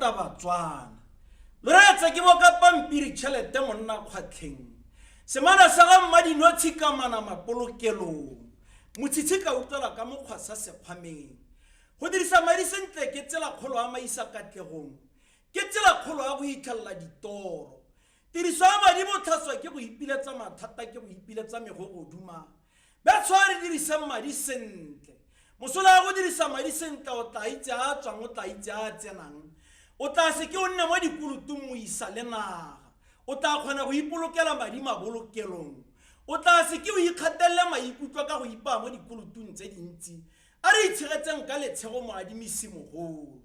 kolota Batswana. Loreetsa ke bo ka pampiri tšhelete monna kgwatlheng. Semana sa ga mmadinotshi ka mana mapolokelong. Motshitshi ka utlwela ka mokgwa sa sekgwameng. Go dirisa madi sentle ke tsela kgolo ya maisa katlegong. Ke tsela kgolo ya go itlhelela ditoro. Tiriso ya madi botlhaswa ke go ipiletsa mathata ke go ipiletsa megogoduma. Betsho a re diriseng madi sentle. Mosola wa go dirisa madi sentle o tla itse a a tswang o tla itse a a tsenang. O tla se ke o nne mo dikolotong moisa le naga. O tla kgona go ipolokela madi mabolokelong. O tla se ke o ikgatelele maikutlo ka go ipaya mo dikolotong tse dintsi. A re itshegetseng ka letshego moadimisi mogolo.